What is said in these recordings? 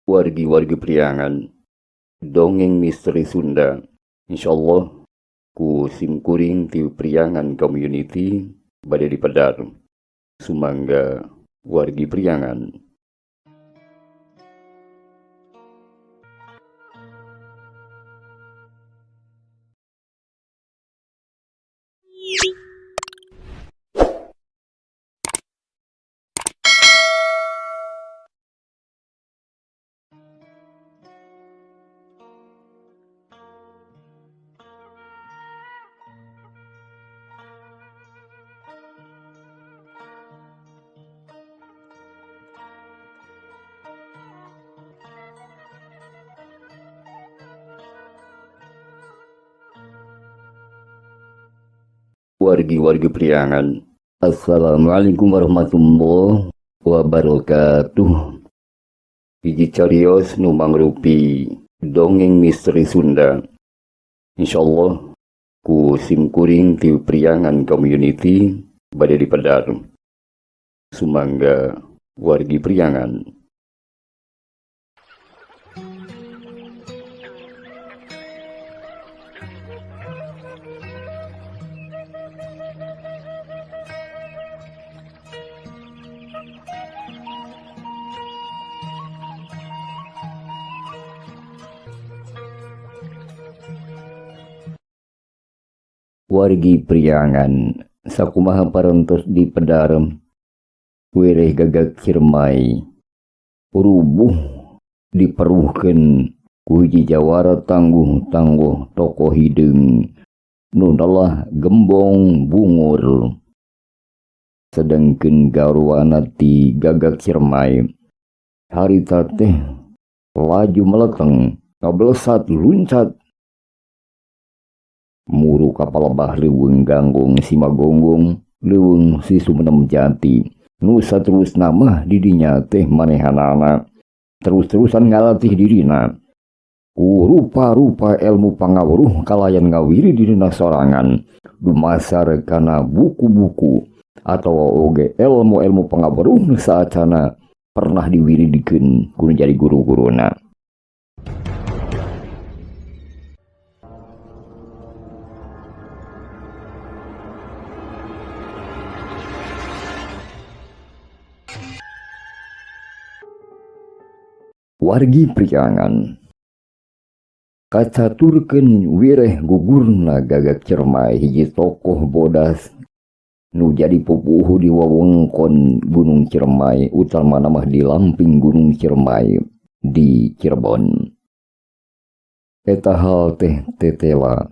Wargi-wargi Priangan, dongeng misteri Sunda. Insyaallah ku simkuring ti Priangan Community bade dipedar. Sumangga wargi Priangan. Wargi-wargi Priangan, assalamualaikum warahmatullahi wabarakatuh. Hiji carios nu mangrupi dongeng misteri Sunda. Insyaallah ku simkuring ti Priangan Community bade dipedar. Sumangga wargi Priangan. Wargi Priangan, sakumaha parantos di pedar, wireh Gagak Ciremai rubuh diperuhkeun ku hiji jawara tangguh-tangguh tokoh hideung nu nelah Gembong Bungur. Sedengkeun garwana ti Gagak Ciremai harita teh laju meleteng ngabelesat luncat muru kapalebah leuweung Ganggung Simagonggong leuweung si Sumenem Jati nu saterusna mah didinya teh manehanana terus-terusan ngalatih dirina ku rupa-rupa ilmu pangawruh kalayan ngawiri dirina sorangan dumasar kana buku-buku atawa oge ilmu-ilmu pangawruh nu saacana pernah diwiridikeun ku nu jadi guru-guruna. Wargi Priangan, kacaturkeun wireh gugurna Gagak Ciremai hiji tokoh bodas nu jadi pupuhu di wewengkon Gunung Ciremai utamana mah di lamping Gunung Ciremai di Cirebon. Eta hal teh tetela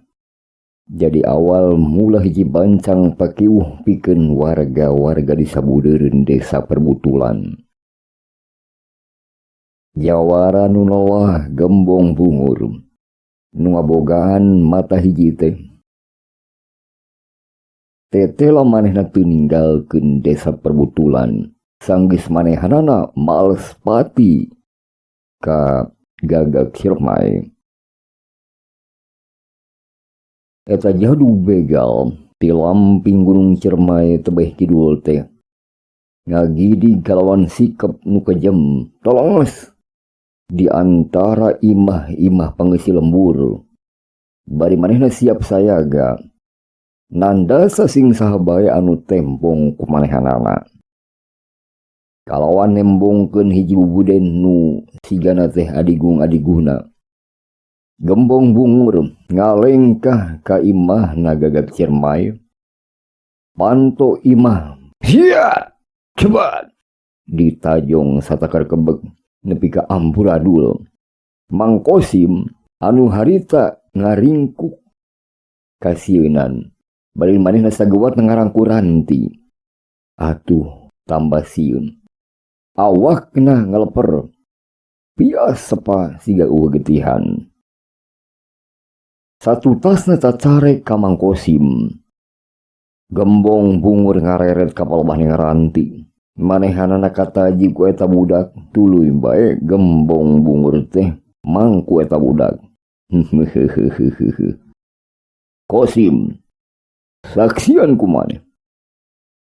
jadi awal mula hiji bancang pakiwuh pikeun warga-warga di sabudeureun desa Perbutulan. Jawara nu nolah Gembong Bungur nu ngabogaan mata hiji teh tetela manehna teu ninggalkeun desa Perbutulan sanggeus manehanana males pati ka Gagak Ciremai. Eta jadu begal ti lamping Gunung Ciremai tebeh kidul teh ngagidig kalawan sikap nu kejem tolongos di antara imah-imah pangeusi lembur. Bari manehna siap sayaga nandasa sing saha bae anu tempong ku manehanana. Kalawan nembongkeun hiji bubuden nu sigana teh adigung-adiguhna. Gembong Bungur ngalengkah ka imahna Gagak Ciremai. Panto imah, hiya, cepat ditajong satakar kebek nepi ka amburadul. Mang Kosim anu harita ngaringkuk kasieunan bari manehna sagewat ngarangku ranti. Atuh tambah sieun. Awakna ngeleper pias sepa siga eueuh getihan. Satutasna cacarek ka Mang Kosim. Gembong Bungur ngareret ka palebah ngaranti. Manehanana kataji ku eta budak, tuluy bae Gembong Bungur teh mangku eta budak. Kosim, saksian ku maneh.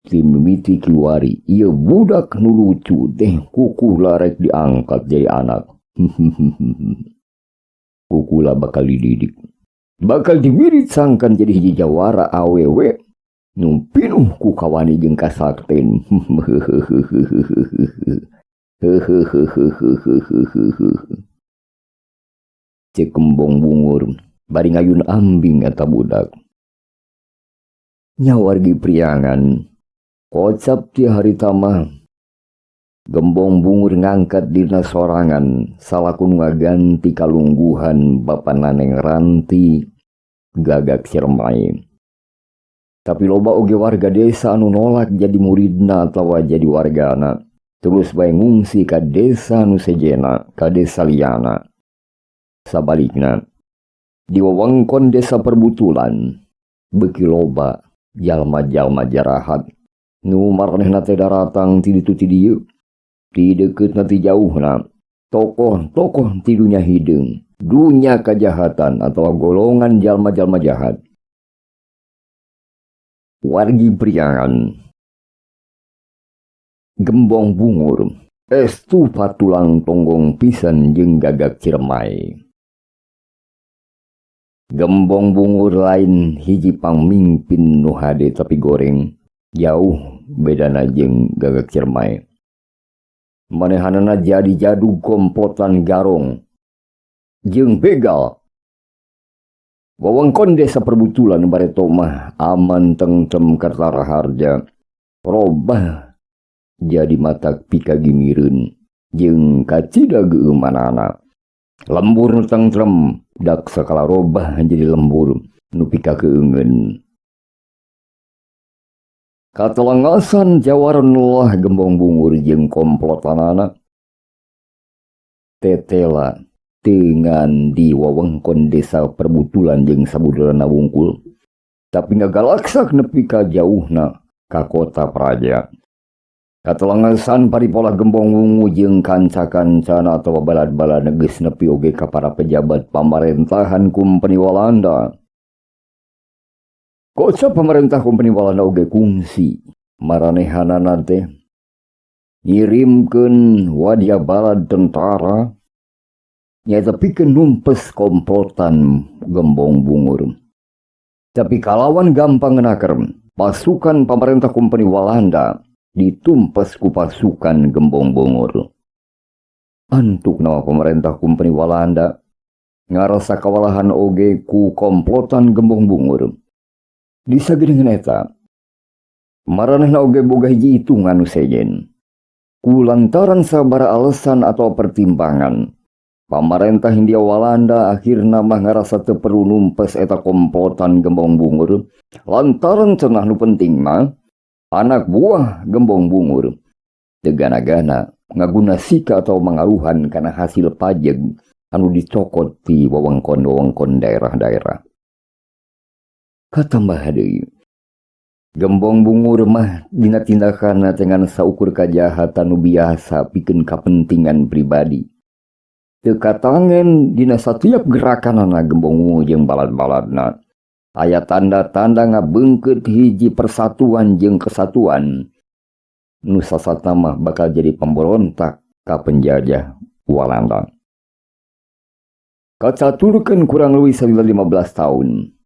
Ti mimiti kiwari, ieu budak nu lucu teh kukuh larek diangkat jadi anak. Ku kula bakal dididik. Bakal diwirit sangkan jadi hiji jawara awewe nu pinuh ku kawani jeung kasakten. Cek Gembong Bungur bari ngayun ambing eta budak. Nya wargi Priangan kocap ti harita mah Gembong Bungur ngangkat dina sorangan salaku nu ngaganti kalungguhan bapana Neng Ranti Gagak Ciremai. Tapi loba oge warga desa anu nolak jadi muridna atawa jadi wargana. Terus bae ngungsi ka desa nu sejena, ka desa liana. Sabalikna, di wewengkon desa Perbutulan, beuki loba jalma-jalma jarahat nu maranehna teh daratang ti ditu ti dieu, ti deukeutna ti jauhna, tokoh-tokoh ti dunya hideung, dunya kajahatan atawa golongan jalma-jalma jahat. Wargi Priangan, Gembong Bungur estu patulang tonggong pisan jeung Gagak Ciremai. Gembong Bungur lain hiji pangmingpin nu hade tapi goreng, jauh bedana jeung Gagak Ciremai. Manehanana jadi jadug komplotan garong jeung begal. Wewengkon desa Perbutulan bareto mah aman tengtrem kerta raharja. Robah jadi matak pikagimireun jeung kacida geueumanana. Lembur nu tengtrem dak sakala robah jadi lembur nu pikakeungeun. Katelengasan jawara nulah Gembong Bungur jeung komplotanana. Tetela teu ngan di wewengkon desa Perbutulan jeung sabudeureunna wungkul, tapi ngagalaksak nepi ka jauhna ka kota praja. Katelengasan paripolah Gembong Wungu jeung kanca-kancana atawa balad-balad geus nepi oge ka para pejabat pamarentahan Kumpeni Walanda. Kocap pemerintah Kumpeni Walanda oge kungsi maranehanana teh ngirimkeun wadia balad tentara nyaeta pikeun numpes komplotan Gembong Bungur. Tapi kalawan gampang ngenaker, pasukan pemerintah Kumpeni Walanda ditumpes ku pasukan Gembong Bungur. Antuk nama pemerintah Kumpeni Walanda ngarasa kawalahan oge ku komplotan Gembong Bungur. Disageuneuheun eta, maranehna oge boga hiji hitungan nu sejen. Ku lantaran sabara alasan atau pertimbangan, pamarentah Hindia Walanda akhirna mah ngarasa teu perlu numpes eta komplotan Gembong Bungur, lantaran cenah nu penting mah anak buah Gembong Bungur teu gana-gana ngaguna sika atau mangaruhan kana hasil pajeg anu dicokot ti wewengkon-wewengkon daerah-daerah. Katambah deui, Gembong Bungur mah dina tindakanna teh ngan saukur kajahatan nu biasa pikeun kapentingan pribadi. Teu katangen dina satiap gerakanana Gembong Bungur jeung balad-baladna. Aya tanda-tanda ngabeungkeut hiji persatuan jeung kesatuan. Nu sasatna mah bakal jadi pemberontak ka penjajah Walanda. Kacaturkeun kurang leuwih salila 15 tahun.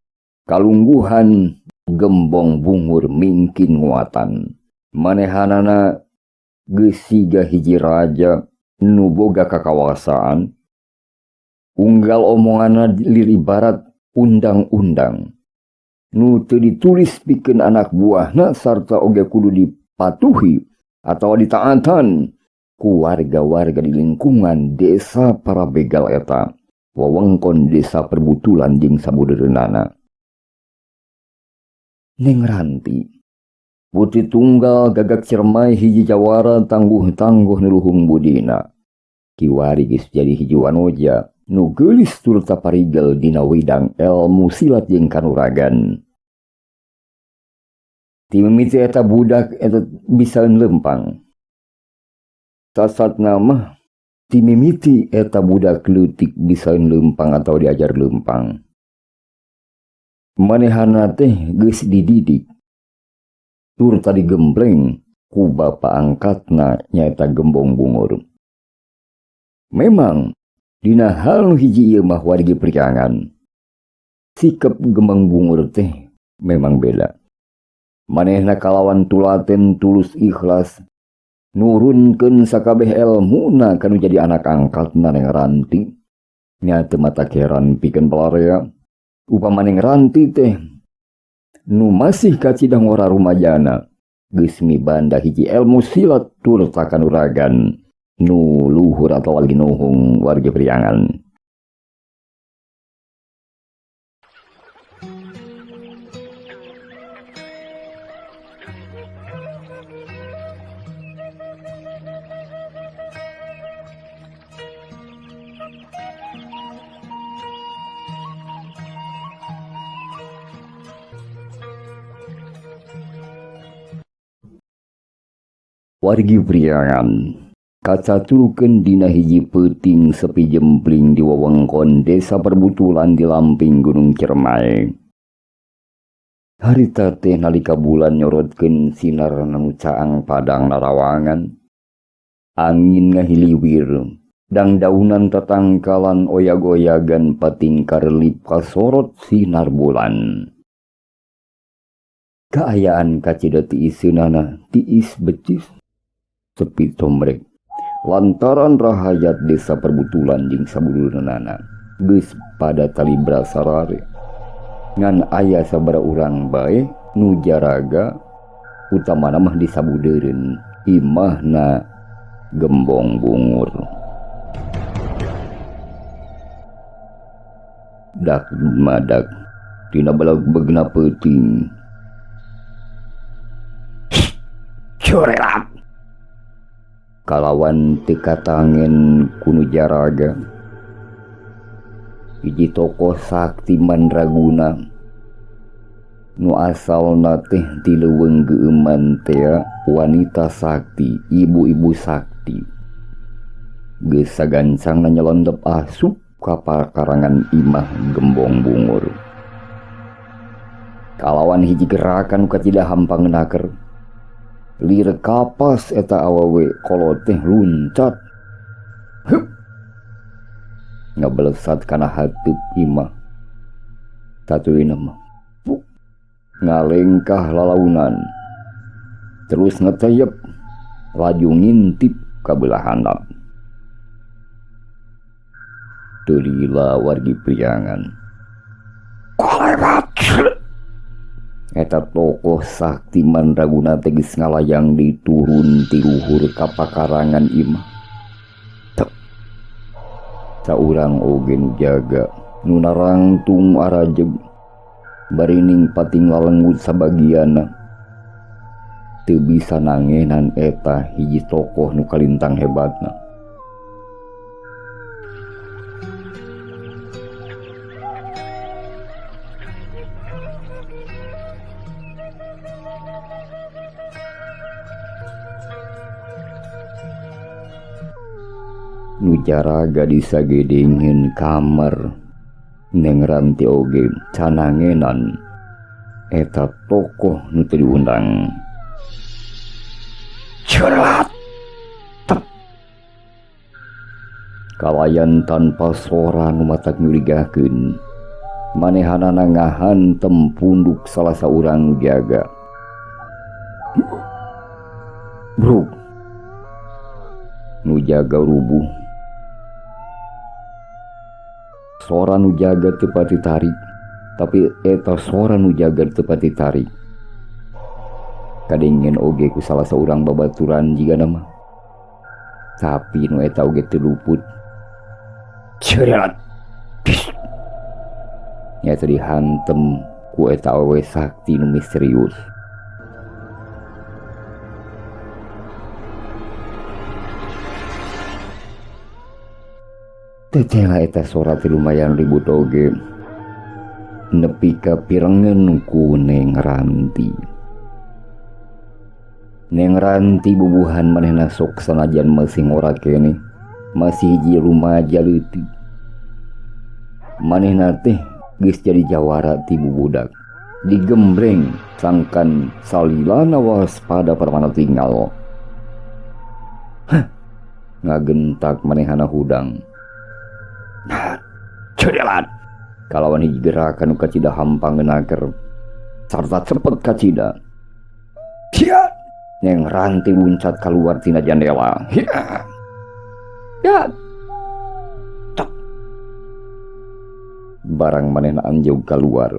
Kalungguhan Gembong Bungur mingkin nguatan. Manehanana geus siga hiji raja nu boga kakawasaan. Unggal omonganna lir ibarat undang-undang. Nu teu ditulis pikeun anak buahna sarta oge kudu dipatuhi atawa ditaatan ku warga-warga di lingkungan desa para begal eta. Wewengkon desa Perbutulan jeung sabudeureunana. Neng Ranti, putri tunggal Gagak Ciremai hiji jawara tangguh-tangguh nu luhung budina. Kiwari geus jadi hiji wanoja nu geulis turta parigel dina widang elmu silat jeung kanuragan. Ti mimiti eta budak eta bisa lempang. Sasatna mah ti mimiti eta budak leutik bisa lempang atau diajar lempang. Manehana teh geus dididik turta digembleng ku bapa angkatna nyaeta Gembong Bungur. Memang Dina hal nu hiji ieu mah wargi Priangan. Sikap Gembong Bungur teh memang beda. Manehna kalawan tulaten tulus ikhlas nurunkeun sakabeh elmuna kanu jadi anak angkatna Neng Ranti. Nya teu matak heran pikeun palarea. Upama Neng Ranti teh nu masih kacida ngora rumajana geus mibanda hiji elmu silat turta kanuragan nu luhur atawa ginuhung wargi Priangan. Wargi Priangan kacaturukeun dina hiji peuting sepi jempling di wewengkon desa Perbutulan di lamping Gunung Ciremai. Harita teh nalika bulan nyorotkeun sinar nu caang padang narawangan. Angin ngahiliwir, dangdaunan tatangkalan oyag-oyagan patingkar lip kasorot sinar bulan. Kaayaan kacida tiiseunana tiis becis sepi tomrek lantaran rahayat desa Perbutulan jeung sabudulunana geus pada talibra sarare. Ngan aya sabaraha urang bae nu jaraga utamana mah di sabudeureun imahna Gembong Bungur. Dak madak dina belegbegna peuting. Corelat kalawan teu katangen ku nu jaraga. Hiji tokoh sakti mandraguna nu asalna teh ti leuweung geueuman tea wanita sakti, ibu-ibu sakti. Geus sagancangna nyelondep asup ka pakarangan imah Gembong Bungur. Kalawan hiji gerakan kacida hampang naker. Lir kapas eta awewe kolot teh luncat. Hup. Ngabelesat kana hateup imah. Satuluyna mah puk. Ngalengkah lalaunan. Terus ngeteyep laju ngintip ka beulah handap. Teu lila wargi Priangan. Kolebat. Eta tokoh sakti mandraguna teh geus ngalayang diturun ti luhur ka pakarangan imah. Tep. Saurang oge nu jaga nu narangtung arajeg barining pating lalengut sabagianna. Teu bisa nangenan eta hiji tokoh nu kalintang hebatna. Nu jaraga disagedengeun kamar Neng Ranti oge canangenan eta tokoh nu teu diundang. Cerat. Tep. Kalayan tanpa sora nu matak nyurigakeun. Manehanana ngahantem punduk salah saurang nu jaga. Bruk. Nu jaga rubuh. Sora nu jaga teu pati tarik, tapi eta sora nu jaga teu pati tarik. Kadengen oge ku salah saurang babaturan jigana mah. Tapi nu eta oge teu luput. Cerat. Nya dihantem ku eta awewe sakti nu misterius. Tetela eta sora teh lumayan ribut oge. Nepi ka pirengen ku Neng Ranti. Neng Ranti bubuhan manehna sok sanajan masih ngora keneh, masih hiji rumaja leutik. Manehna teh geus jadi jawara ti bubudak. Digembreng sangkan salilana waspada permana tinggal. Hah, ngagentak manehana hudang. Cedelat. Kalawan hiji gerakan nu kacida hampang ngenaker sarta cepet kacida. Hiya! Neng Ranti luncat keluar tina jandela. Hiya! Ya! Cek. Barang manehna anjog keluar.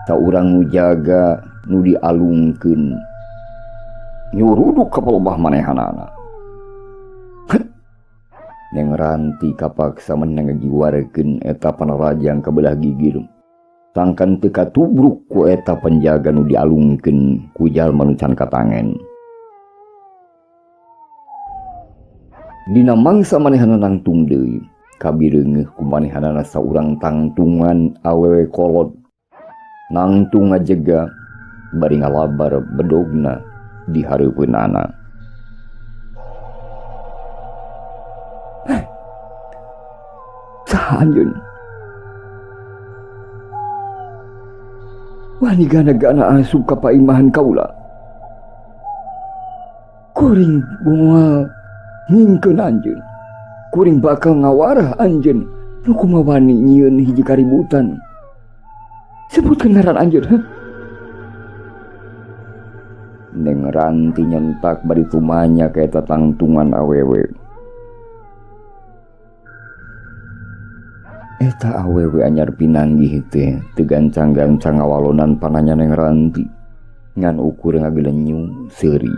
Saurang nu jaga nu dialungkeun nyuruduk ka palebah manehanana. Neng Ranti kapaksa menang ngagiwarkeun eta panarajang ka belah gigir. Sangkan teu katubruk ku eta penjaga nu dialungkeun ku jalma nu can katangen. Dina mangsa manehna nangtung deui, kabireungeuh ku manehanana saurang tangtungan awewe kolot. Nangtung ngajega bari ngalabar bedogna di hareupeunana. Saha anjeun? Wani gana-gana asup ka paimahan kaula. Kuring moal nyingkeun anjeun. Kuring bakal ngawarah anjeun nu kumaha wani nyieun hiji kaributan. Sebutkeun ngaran anjeun, heh? Neng Ranti nyentak bari tumanya ka eta tangtungan awewe. Eta awewe anyar pinanggih teh teu gancang-gancang ngawalonan pananya Neng Ranti ngan ukur ngagelenyu seuri.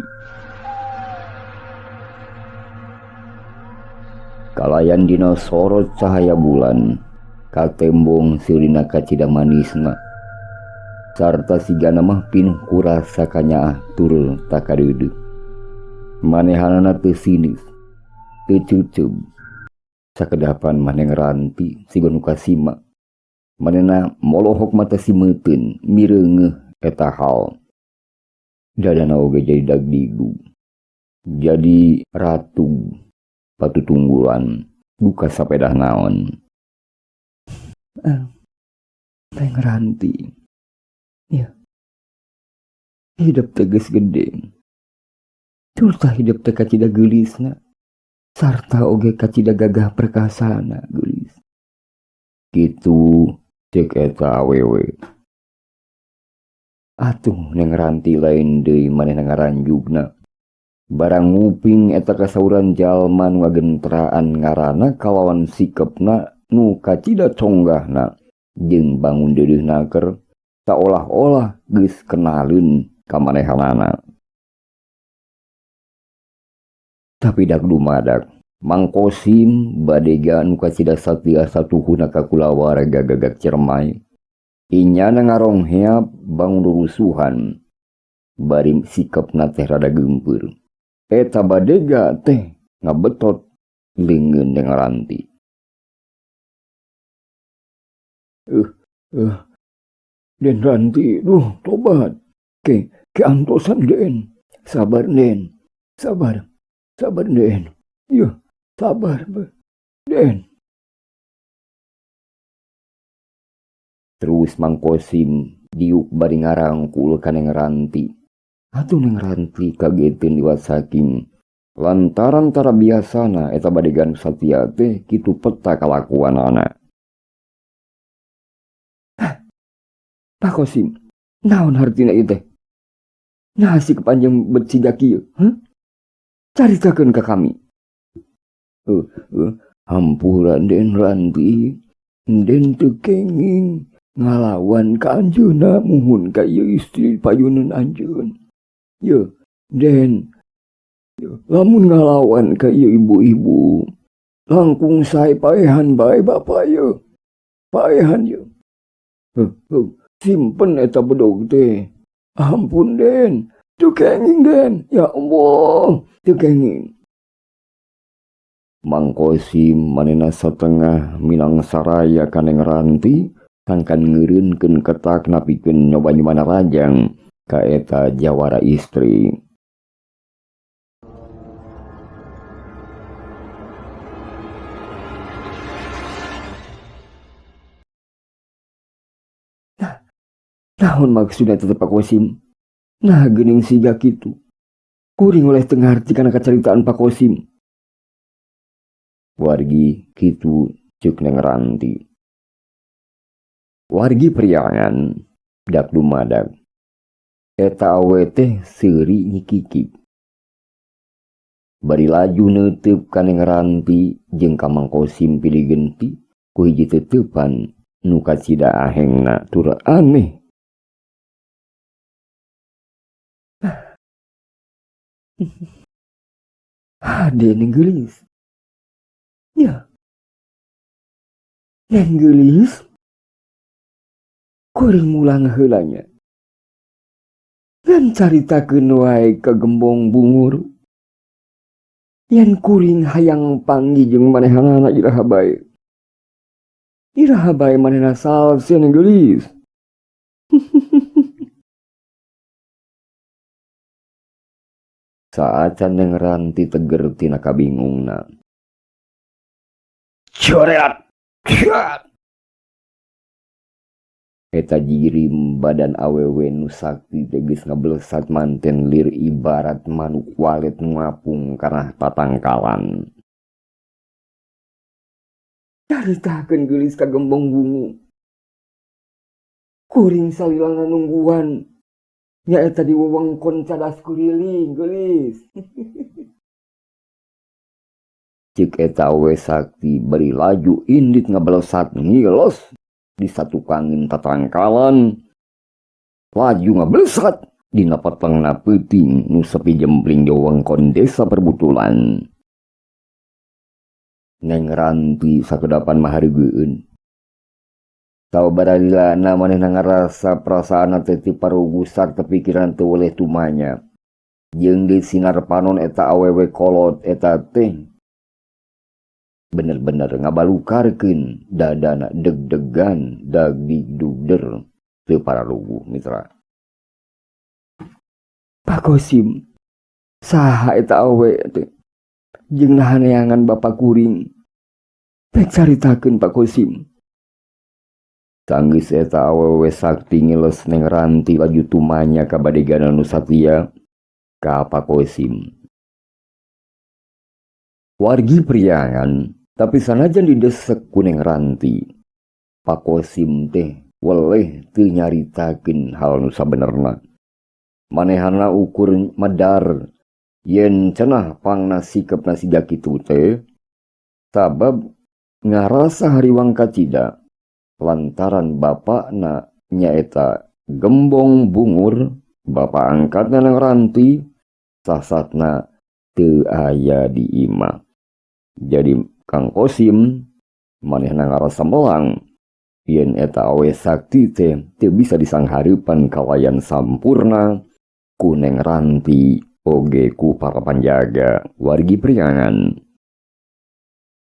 Kalayan dina sorot cahaya bulan katembong seurina kacida manisna sarta sigana mah pinuh kurasa kanyaah tur takadeudeuh. Manehanana teu sinis, teu cucub. Sakedapan mah Neng Ranti siga nu kasima. Manehna molohok mata simeuteun mireungeuh eta hal. Dadana oge jadi dagdigu. Jadi ratu patutunggulan duka sapedah naon. Neng Ranti. Ya. Hidup teh geus gede. Turta hidup teh kacida geulisna. Sarta oge kacida gagah perkasana geulis. Kitu cek eta awewe. Atuh Neng Ranti lain deui manehna ngaranjugna. Barang nguping eta kasauran jalma nu ngagentraan ngaranna kalawan sikepna nu kacida conggahna jeung bangun deudeuh naker saolah-olah geus kenaleun ka manehanana. Tapi dak dumadak Mang Kosim badega nu kacida satia satuhuna ka kulawarga gagak cermai. Inyana ngarongheap bangun rusuhan bari sikepna teh rada geumpeur. Eta badega teh ngabetot leungeun Neng Ranti. Den Ranti, duh tobat. Ke antosan Den. Sabar Den. Sabar. Sabar Den. Yuh, sabar Den. Terus Mang Kosim diuk bari ngarangkul ka Neng Ranti. Atuh Neng Ranti kageteun liwat saking lantaran tara biasana eta badegan satia teh kitu peta kalakuanana. Hah, Pak Kosim, naon hartina ieu teh? Nah si kepanjang bet siga kieu, heh? Caritakeun ka kami. Hampura Den Ranti, Den teu kenging ngalawan ka anjeunna muhun ka ieu istri payuneun anjeun. Ye, Den, lamun ngalawan ka ieu ibu-ibu, langkung sae paehan bae bapa ye. Paehan ye. Simpen eta bedog teh. Ampun Den, teu kenging Den. Ya Allah, teu kenging. Mang Kosim manehna satengah minang saraya ka Neng Ranti sangkan ngeureunkeun ketak napikeun nyoba-nyoba narajang ka eta jawara istri. Nah, naon maksudna tetep Pak Kosim? Nah, geuning siga kitu. Kuring oleh teu ngarti kana kacaritaan Pak Kosim. Wargi kitu Ceuk Neng Ranti. Wargi Priangan dak dumadak. Eta awe teh seuri nyikikik. Bari laju neuteup ka Neng Ranti jeung ka Mang Kosim pilih genti ku hiji teteupan nu kacida ahengna tur aneh. Hade Neng Geulis. Ya. Neng Geulis. Kuring mulang heula nya. Ngan caritakeun wae ka Gembong Bungur. Yen kuring hayang panggih jeung manehanana iraha bae. Iraha bae manehna salse Neng Geulis. Saacan Neng Ranti teger tina kabingungna. Coreat! Eta jirim badan awewe nu sakti teh geus ngablesat manten lir ibarat manuk walet nu ngapung kana tatangkalan. Caritakeun geulis ka Gembong Bungu. Kuring salilana nungguan. Nyaeta di wewengkon Cadas Kuriling geulis. Ceuk eta awewe sakti bari laju indit ngablesat ngilos di satukangin tatangkalan. Laju ngablesat dina petengna peuting nu sepi jempling di wewengkon desa Perbutulan. Neng Ranti sakedapan mahareugeun. Sabaralilana manehna ngarasa perasaanna teh teu parugusar tepikiran teu weleh tumanya. Jeung di sinar panon eta awewe kolot eta teh bener-bener ngabalukarkeun dadana deg-degan dagdigdugder teu pararuguh mitra. Pak Kosim, saha eta awewe teh jeung naha neangan bapa kuring? Pek caritakeun Pak Kosim. Sanggeus eta awewe sakti ngiles Neng Ranti laju tumanya ka badegana nu satia ka Pak Kosim. Wargi Priangan tapi sanajan didesek ku Neng Ranti, Pak Kosim teh weleh teu nyaritakeun hal nu sabenerna. Manehana ukur medar yen cenah pangna sikepna siga kitu teh sabab ngarasa hariwang kacida lantaran bapakna nyaeta Gembong Bungur, bapa angkatna Neng Ranti, sasatna teu aya di imah. Jadi Kang Kosim manehna ngarasa melang yen eta awe sakti teh teu bisa disanghareupan kalayan sampurna ku Neng Ranti oge ku para panjaga wargi Priangan.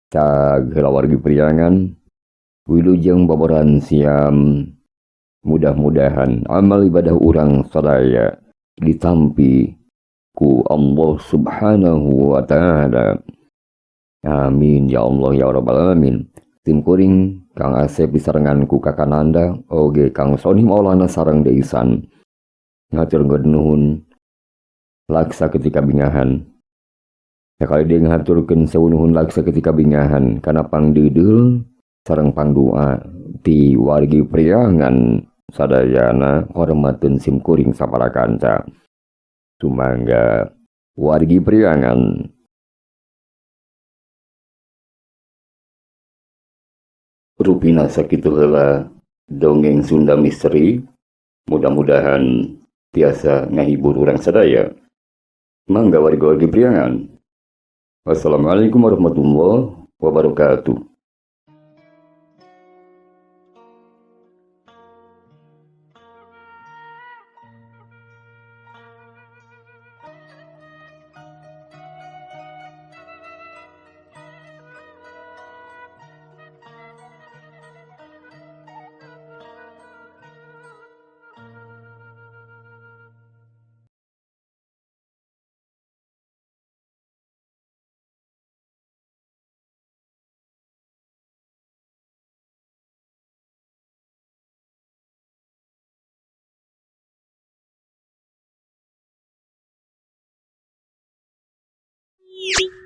Cag heula wargi Priangan, wilujeng baboran siam. Mudah-mudahan amal ibadah urang sadaya ditampi ku Allah Subhanahu wa taala. Amin ya Allah ya rabbal alamin. Tim kuring Kang Asep disarengan ku Kakananda oge Kang Sony Maulana sareng Deisan. Ngatur nuhun laksa ketika bingahan. Sakali deui ngaturkeun sewu nuhun laksa ketika bingahan kana pangdeudeuh sareng pangdoa ti wargi Priangan sadayana hormateun sim kuring sapara kanca. Sumangga wargi Priangan. Rupina sakitu heula dongeng Sunda misteri, mudah-mudahan tiasa ngahibur urang sadaya. Mangga wargi-wargi Priangan. Wassalamualaikum warahmatullahi wabarakatuh. You